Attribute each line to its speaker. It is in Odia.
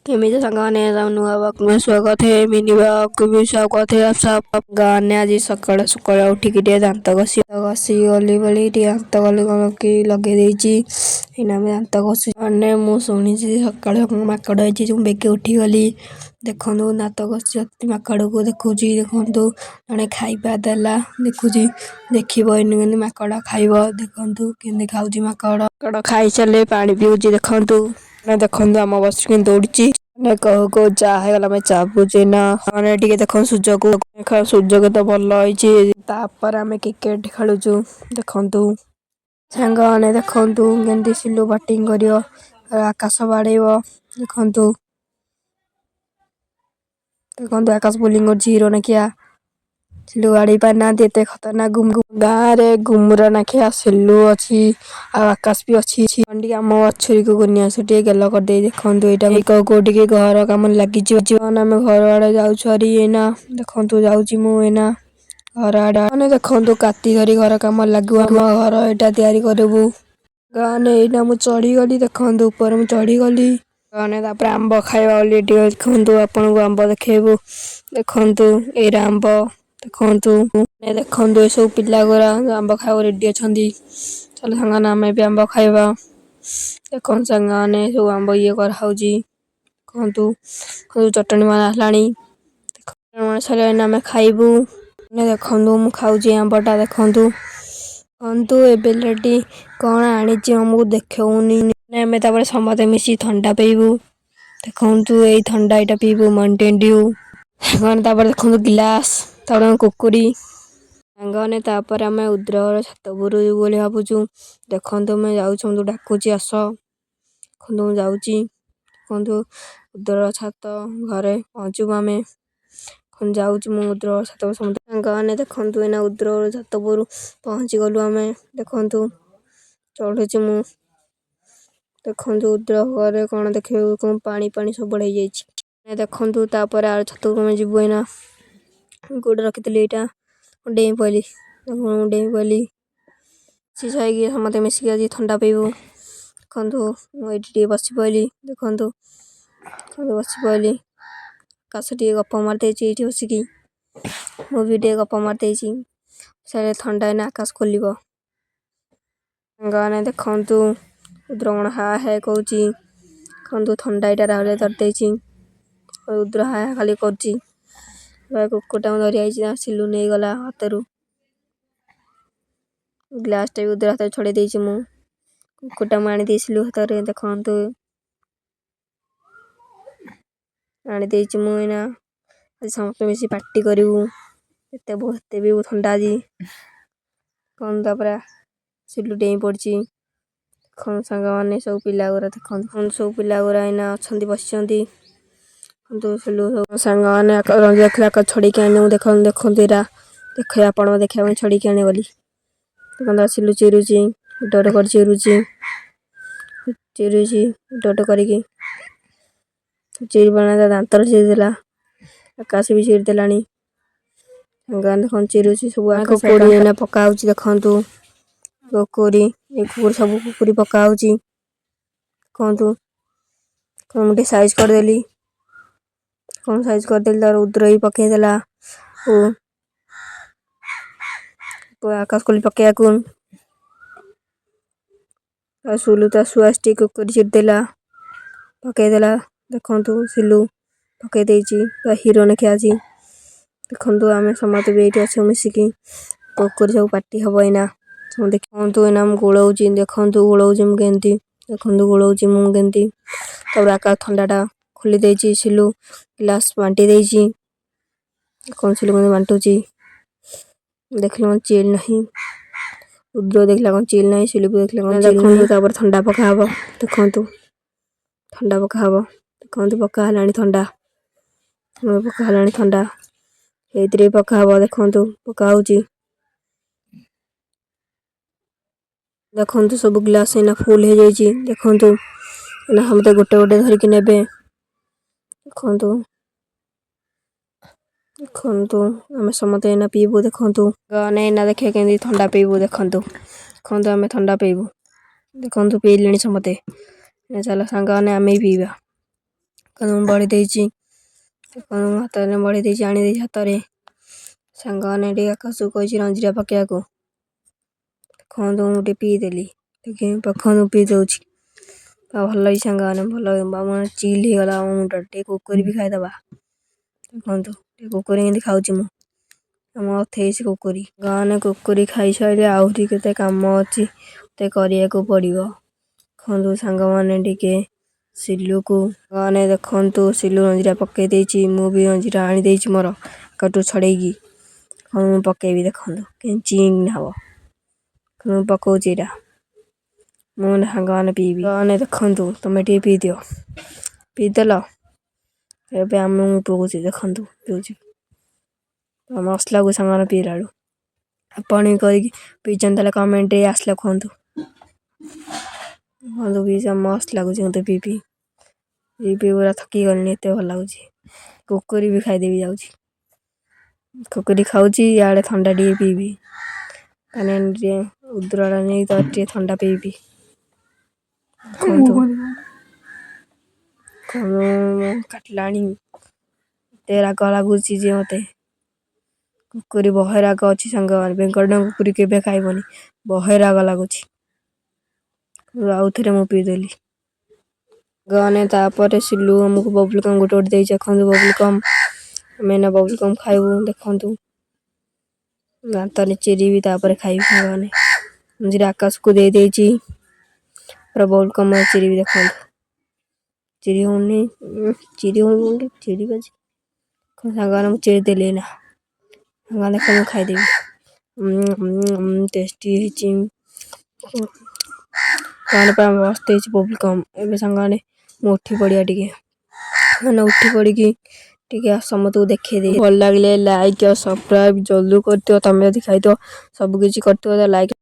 Speaker 1: କେମିତି ସାଙ୍ଗମାନେ, ନୂଆ ବ୍ଲଗ ସ୍ୱାଗତ ହେ, ମିନି ବ୍ଲଗ ବି ସ୍ୱାଗତ ହେ। ସବ ଗାନେ ଆଜି ସକାଳେ ସକାଳେ ଉଠିକି ଟିକେ ଦାନ୍ତ ଘଷି ଘଷି ଗଲି ବୋଲି ଟିକେ ଦାନ୍ତ ଗଲି କଣ କି ଲଗେଇ ଦେଇଛି। ଏଇନା ଆମେ ଦାନ୍ତ ଘଷୁ। ମାନେ ମୁଁ ଶୁଣିଛି ସକାଳେ ମାଙ୍କଡ଼ ହେଇଛି। ମୁଁ ବେଗି ଉଠିଗଲି। ଦେଖନ୍ତୁ, ଦାନ୍ତ ଘଷି ମାଙ୍କଡ଼କୁ ଦେଖୁଛି। ଦେଖନ୍ତୁ, ଜଣେ ଖାଇବା ଦେଲା, ଦେଖୁଛି। ଦେଖିବ ଏଇନୁ କେମିତି ମାଙ୍କଡ଼ ଖାଇବ। ଦେଖନ୍ତୁ କେମିତି ଖାଉଛି ମାଙ୍କଡ଼। ମାଙ୍କଡ଼ ଖାଇସାରିଲେ ପାଣି ପିଉଛି। ଦେଖନ୍ତୁ, ଦେଖନ୍ତୁ, ଆମ ବସି କେମିତି ଦୌଡ଼ିଛି। ମାନେ କହୁ କହୁ ଚା ହେଇଗଲା। ଆମେ ଚା ପିଉଛୁ ଏଇନା। ମାନେ ଟିକେ ଦେଖନ୍ତୁ ସୂର୍ଯ୍ୟକୁ। ସୂର୍ଯ୍ୟ କେତେ ଭଲ ହେଇଛି। ତାପରେ ଆମେ କ୍ରିକେଟ ଖେଳୁଛୁ। ଦେଖନ୍ତୁ ସାଙ୍ଗମାନେ, ଦେଖନ୍ତୁ କେମିତି ସିଲୁ ବ୍ୟାଟିଂ କରିବ, ଆକାଶ ବାଡ଼େଇବ। ଦେଖନ୍ତୁ, ଦେଖନ୍ତୁ, ଆକାଶ ବୋଲିଂ କରୁଛି ହିରୋ ନାଖିଆ। ସିଲୁ ବାଡ଼େଇ ପାରୁନାହାନ୍ତି, ଏତେ ଖତରନାକ। ଗାଁରେ ଗୁମୁରା ନାଖିଆ ସିଲୁ ଅଛି ଆଉ ଆକାଶ ବି ଅଛି। ଟିକେ ଆମ ବାଛୁରୀକୁ ଗୁନିଆସ ଟିକେ ଗେଲ କରିଦେଇ। ଦେଖନ୍ତୁ, ଏଇଟା କୋଉ ଟିକେ ଘର କାମରେ ଲାଗିଛି। ଆମେ ଘର ଆଡେ ଯାଉଛୁ ହାରି ଏଇନା। ଦେଖନ୍ତୁ, ଯାଉଛି ମୁଁ ଏଇନା ଘର ଆଡେ। ମାନେ ଦେଖନ୍ତୁ, କାତି ଧରି ଘର କାମରେ ଲାଗିବ। ଆମ ଘର ଏଇଟା ତିଆରି କରିବୁ ଗାଁରେ। ଏଇନା ମୁଁ ଚଢିଗଲି। ଦେଖନ୍ତୁ, ଉପରେ ମୁଁ ଚଢିଗଲି। ମାନେ ତାପରେ ଆମ୍ବ ଖାଇବା ବୋଲି ଟିକେ ଦେଖନ୍ତୁ, ଆପଣଙ୍କୁ ଆମ୍ବ ଦେଖେଇବୁ। ଦେଖନ୍ତୁ, ଏଇଟା ଆମ୍ବ। ଦେଖନ୍ତୁ, ଦେଖନ୍ତୁ, ଏସବୁ ପିଲା ଗୁରା ଆମ୍ବ ଖାଇବାକୁ ରେଡି ଅଛନ୍ତି। ଚାଲ ସାଙ୍ଗମାନେ, ଆମେ ବି ଆମ୍ବ ଖାଇବା। ଦେଖନ୍ତୁ ସାଙ୍ଗମାନେ, ସବୁ ଆମ୍ବ ଇଏ କରାହଉଛି। ଦେଖନ୍ତୁ, ଚଟଣି ବନା ହେଲାଣି। ସରିଲାଣି, ଆମେ ଖାଇବୁ। ଦେଖନ୍ତୁ, ମୁଁ ଖାଉଛି ଆମ୍ବଟା। ଦେଖନ୍ତୁ, ଦେଖନ୍ତୁ, ଏବେ ରେଡି କଣ ଆଣିଛି ଆମକୁ ଦେଖଉନି। ଆମେ ତାପରେ ସମସ୍ତେ ମିଶି ଥଣ୍ଡା ପିଇବୁ। ଦେଖନ୍ତୁ, ଏଇ ଥଣ୍ଡା ଏଇଟା ପିଇବୁ, ମାଉଣ୍ଟେନ ଡ୍ୟୁ। ତାପରେ ଦେଖନ୍ତୁ ଗ୍ଲାସ, ତାପରେ କୁକୁରି। ସାଙ୍ଗମାନେ, ତାପରେ ଆମେ ଉଦ୍ରଗଡ଼ ଛାତ ଉପରକୁ ଯିବୁ ବୋଲି ଭାବୁଛୁ। ଦେଖନ୍ତୁ, ଆମେ ଯାଉଛୁ, ମୁଁ ଡାକୁଛି, ଆସ। ଦେଖନ୍ତୁ, ମୁଁ ଯାଉଛି। ଦେଖନ୍ତୁ, ଉଦ୍ର ଛାତ ଘରେ ପହଞ୍ଚିବୁ ଆମେ। ଯାଉଛି ମୁଁ ଉଦ୍ର ଛାତ। ସାଙ୍ଗମାନେ, ଦେଖନ୍ତୁ, ଏଇନା ଉଦ୍ର ଛାତ ଉପରୁ ପହଞ୍ଚି ଗଲୁ ଆମେ। ଦେଖନ୍ତୁ, ଚଢୁଛି ମୁଁ। ଦେଖନ୍ତୁ, ଉଦ୍ର ଘରେ କଣ ଦେଖିବାକୁ କଣ ପାଣି ପାଣି ସବୁଆଡ଼େ ହେଇଯାଇଛି। ଦେଖନ୍ତୁ, ତାପରେ ଆର ଛାତକୁ ଆମେ ଯିବୁ ଏଇନା। ଗୋଡ଼ ରଖିଥିଲି ଏଇଟା, ଡେଇଁ ପଇଲି। ମୁଁ ଡେଇଁ ପଇଲି। ହେଇକି ସମସ୍ତେ ମିଶିକି ଆଜି ଥଣ୍ଡା ପିଇବୁ। ଦେଖନ୍ତୁ, ମୁଁ ଏଇଠି ଟିକେ ବସି ପଇଲି। ଦେଖନ୍ତୁ, ଦେଖନ୍ତୁ, ବସି ପଇଲି। ଆକାଶ ଟିକେ ଗପ ମାରିଦେଇଛି ଏଇଠି ବସିକି। ମୁଁ ବି ଟିକେ ଗପ ମାରିଦେଇଛି। ସେ ଥଣ୍ଡା ଏଇନା ଆକାଶ ଖୋଲିବ। ସାଙ୍ଗମାନେ, ଦେଖନ୍ତୁ, ରୁଦ୍ର କଣ ହା ହେ କହୁଛି। ଦେଖନ୍ତୁ, ଥଣ୍ଡା ଏଇଟା ରାହୁଲ ଧରିଦେଇଛି। ରୁଦ୍ର ହା ଖାଲି କରୁଛି। କୁକୁରଟା ମୁଁ ଧରି ଆଇଛି, ସିଲୁ ନେଇଗଲା ହାତରୁ। ଗ୍ଲାସଟା ବି ରୁଦ୍ର ହାତରେ ଛଡ଼େଇ ଦେଇଛି ମୁଁ। କୁକୁରଟା ମୁଁ ଆଣିଦେଇ ସିଲୁ ହାତରେ। ଦେଖନ୍ତୁ, ଆଣିଦେଇଛି ମୁଁ ଏଇନା। ଆଜି ସମସ୍ତେ ମିଶି ପାର୍ଟି କରିବୁ। ଏତେ ଏତେ ବି ଥଣ୍ଡା ଆଜି କଣ। ତାପରେ ସିଲୁ ଡେଇଁ ପଡ଼ିଛି। ଦେଖନ୍ତୁ ସାଙ୍ଗମାନେ, ସବୁ ପିଲା ଗୁରା ଦେଖନ୍ତୁ, ସବୁ ପିଲା ଗୁରା ଏଇନା ଅଛନ୍ତି, ବସିଛନ୍ତି। ଦେଖନ୍ତୁ, ସିଲୁ ସବୁ ସାଙ୍ଗମାନେ ଦେଖିଲା ଛଡ଼େଇକି ଆଣି। ଦେଖନ୍ତୁ, ଦେଖନ୍ତୁ, ଏଇଟା ଦେଖ, ଆପଣ ଦେଖିବା ପାଇଁ ଛଡ଼େଇକି ଆଣି ଗଲି। ଦେଖନ୍ତୁ, ସିଲୁ ଚିରୁଛି, ଗୋଟେ ଗୋଟେ କରି ଚିରୁଛି, ଚିରୁଛି ଗୋଟେ ଗୋଟେ କରିକି। ଚିରି ପାରୁନା, ତା ଦାନ୍ତରେ ଚିରିଦେଲା। ଆକାଶ ବି ଚିରି ଦେଲାଣି। ସାଙ୍ଗମାନେ, ଦେଖନ୍ତୁ, ଚିରୁଛି ସବୁ। କୁକୁଡ଼ି ଏଇନା ପକା ହଉଛି। ଦେଖନ୍ତୁ, କୁକୁରି ଏ କୁକୁରି ସବୁ କୁକୁରି ପକା ହଉଛି। ଦେଖନ୍ତୁ, ମୁଁ ଟିକେ ସାଇଜ କରିଦେଲି। କଣ ସାଇଜ କରିଦେଲି, ତାର ରୁଦ୍ର ବି ପକେଇଦେଲା ଓ ଆକାଶ କୋଲି ପକେଇବାକୁ। ସୁଲୁ ତା ଶୁଆ ଟିକେ କୁକୁରି ଚିରିଦେଲା, ପକେଇଦେଲା। ଦେଖନ୍ତୁ, ସିଲୁ ପକେଇ ଦେଇଛି ପୁରା ହିରୋ ନେଖିଆ ଆଜି। ଦେଖନ୍ତୁ, ଆମେ ସମସ୍ତେ ବି ଏଇଠି ଅଛୁ ମିଶିକି। କୁକୁରି ସବୁ ପାର୍ଟି ହବ ଏଇନା। ଦେଖନ୍ତୁ, ଏଇନା ମୁଁ ଗୋଳଉଛି। ଦେଖନ୍ତୁ, ଗୋଳଉଛି ମୁଁ କେମିତି। ଦେଖନ୍ତୁ, ଗୋଳଉଛି ମୁଁ କେମିତି। ତାପରେ ଆକାଶ ଥଣ୍ଡାଟା ଖୋଲି ଦେଇଛି। ସିଲୁ ଗ୍ଲାସ ବାଣ୍ଟି ଦେଇଛି। ଦେଖନ୍ତୁ, ସିଲୁ କେମିତି ବାଣ୍ଟୁଛି। ଦେଖିଲେ କଣ ଚିଲ୍ ନାହିଁ। ରୁଦ୍ର ଦେଖିଲା କଣ ଚିଲ୍ ନାହିଁ। ସିଲୁ ବି ଦେଖିଲା କଣ। ଦେଖନ୍ତୁ, ତାପରେ ଥଣ୍ଡା ପକା ହବ। ଦେଖନ୍ତୁ, ଥଣ୍ଡା ପକା ହବ। ଦେଖନ୍ତୁ, ପକା ହେଲାଣି ଥଣ୍ଡା, ପକା ହେଲାଣି ଥଣ୍ଡା। ଏଇଥିରେ ପକା ହବ। ଦେଖନ୍ତୁ, ପକା ହଉଛି। ଦେଖନ୍ତୁ, ସବୁ ଗ୍ଲାସ ଏଇନା ଫୁଲ ହେଇଯାଇଛି। ଦେଖନ୍ତୁ, ଏଇନା ସମସ୍ତେ ଗୋଟେ ଗୋଟେ ଧରିକି ନେବେ। ଦେଖନ୍ତୁ, ଦେଖନ୍ତୁ, ଆମେ ସମସ୍ତେ ଏଇନା ପିଇବୁ। ଦେଖନ୍ତୁ, ଏଇନା ଦେଖିବା କେମିତି ଥଣ୍ଡା ପିଇବୁ। ଦେଖନ୍ତୁ, ଦେଖନ୍ତୁ, ଆମେ ଥଣ୍ଡା ପିଇବୁ। ଦେଖନ୍ତୁ, ପିଇଲେଣି ସମସ୍ତେ। ଚାଲ ସାଙ୍ଗମାନେ, ଆମେ ପିଇବା। ମୁଁ ବଳି ଦେଇଛି। ଦେଖନ୍ତୁ, ମୁଁ ହାତରେ ବଳି ଦେଇଛି, ଆଣି ଦେଇଛି ହାତରେ। ସାଙ୍ଗମାନେ, ଟିକେ ଆକାଶକୁ କହିଛି ରଞ୍ଜିରା ପକେଇବାକୁ। ଦେଖନ୍ତୁ, ମୁଁ ଟିକେ ପିଇଦେଲି। ଦେଖି, ଦେଖନ୍ତୁ, ପିଇ ଦେଉଛି। ଆଉ ଭଲ ଲାଗିଛି ସାଙ୍ଗମାନେ, ଭଲ ଚିଲ୍ ହେଇଗଲା ଆମ ମୁଣ୍ଡ। ଟିକେ କୁରକୁରି ବି ଖାଇଦେବା। ଦେଖନ୍ତୁ, ଟିକେ କୁରକୁରି କେମିତି ଖାଉଛି ମୁଁ। ମସ୍ତ ହେଇଛି କୁରକୁରି। ସାଙ୍ଗମାନେ, କୁରକୁରି ଖାଇସାରିଲେ ଆହୁରି କେତେ କାମ ଅଛି, ମତେ କରିବାକୁ ପଡ଼ିବ। ଦେଖନ୍ତୁ ସାଙ୍ଗମାନେ, ଟିକେ ସିଲୁକୁ, ସାଙ୍ଗମାନେ ଦେଖନ୍ତୁ, ସିଲୁ ରଞ୍ଜିରା ପକେଇ ଦେଇଛି। ମୁଁ ବି ରଞ୍ଜିରା ଆଣି ଦେଇଛି ମୋର କାଠୁ ଛଡ଼େଇକି। ହଁ, ମୁଁ ପକେଇବି। ଦେଖନ୍ତୁ କେମିତି ଚିଙ୍ଗ ହବ। ମୁଁ ପକଉଛି ଏଇଟା। ମୁଁ ସାଙ୍ଗମାନେ ପିଇବି। ସାଙ୍ଗମାନେ ଦେଖନ୍ତୁ, ତମେ ଟିକେ ପିଇଦିଅ। ପିଇଦେଲ? ଏବେ ଆମେ ମୁଁ ପିଉଛି। ଦେଖନ୍ତୁ, ପିଉଛି। ମସ୍ତ ଲାଗୁଛି ସାଙ୍ଗମାନେ ପିଇଲା ବେଳୁ। ଆପଣ ବି କରିକି ପିଇଛନ୍ତି, ତାହେଲେ କମେଣ୍ଟରେ ଆସିଲେ କୁହନ୍ତୁ। ଦେଖନ୍ତୁ, ପିଇ ମସ୍ତ ଲାଗୁଛି ମୋତେ। ପିଇ ପିଇ ପିଇ ପିଇ ପୁରା ଥକି ଗଲିଣି, ଏତେ ଭଲ ଲାଗୁଛି। କୁରକୁରି ବି ଖାଇଦେବି ଯାଉଛି। କୁରକୁରି ଖାଉଛି, ଇଆଡ଼େ ଥଣ୍ଡା ଟିକେ ପିଇବି। ମାନେ ଟିକେ ଉଦ୍ରଟା ନେଇ ତ ଟିକେ ଥଣ୍ଡା ପିଇବି। ଦେଖନ୍ତୁ, କାଟିଲାଣି, ଏତେ ରାଗ ଲାଗୁଛି ଯେ ମୋତେ। କୁରକୁରି ବହେ ରାଗ ଅଛି ସାଙ୍ଗମାନେ। ବେଙ୍ଗଲର କୁରକୁରି କେବେ ଖାଇବନି, ବହେ ରାଗ ଲାଗୁଛି। ଆଉ ଥରେ ମୁଁ ପିଇଦେଲି ସାଙ୍ଗମାନେ। ତାପରେ ସିଲୁ ଆମକୁ ବବୁଲ ଗମ୍ ଗୋଟେ ଗୋଟେ ଦେଇଛି। ଦେଖନ୍ତୁ, ବବୁଲ ଗମ୍। ଆମେ ଏଇନା ବବୁଲ ଗମ୍ ଖାଇବୁ। ଦେଖନ୍ତୁ, ଦାନ୍ତରେ ଚିରିବି, ତାପରେ ଖାଇବି। ସାଙ୍ଗମାନେ, ମଝିରେ ଆକାଶକୁ ଦେଇ ଦେଇଛି ପୁରା। ବବୁଲ ଗମ୍ ଚିରିବି। ଦେଖନ୍ତୁ, ଚିରି ହଉନି, ଚିରି ହଉନି, ଚିରିବା। ସାଙ୍ଗମାନେ, ମୁଁ ଚିରି ଦେଲି ଏଇନା। ସାଙ୍ଗମାନେ ଦେଖ, ମୁଁ ଖାଇଦେବି। ଟେଷ୍ଟି ହେଇଛି ସାଙ୍ଗମାନେ, ପୁରା ମସ୍ତ ହେଇଛି ବବୁଲ ଗମ୍। ଏବେ ସାଙ୍ଗମାନେ, ମୁଁ ଉଠି ପଡ଼ିବା ଟିକେ। ମାନେ ଉଠି ପଡ଼ିକି ଟିକେ ସମସ୍ତଙ୍କୁ ଦେଖେଇଦେବି। ଭଲ ଲାଗିଲେ ଲାଇକ୍ ଆଉ ସବସ୍କ୍ରାଇବ୍ ଜଲ୍ଦି କରିଦିଅ। ତମେ ଯଦି ଖାଇଥିବ, ସବୁ କିଛି କରିଥିବ, ତ ଲାଇକ୍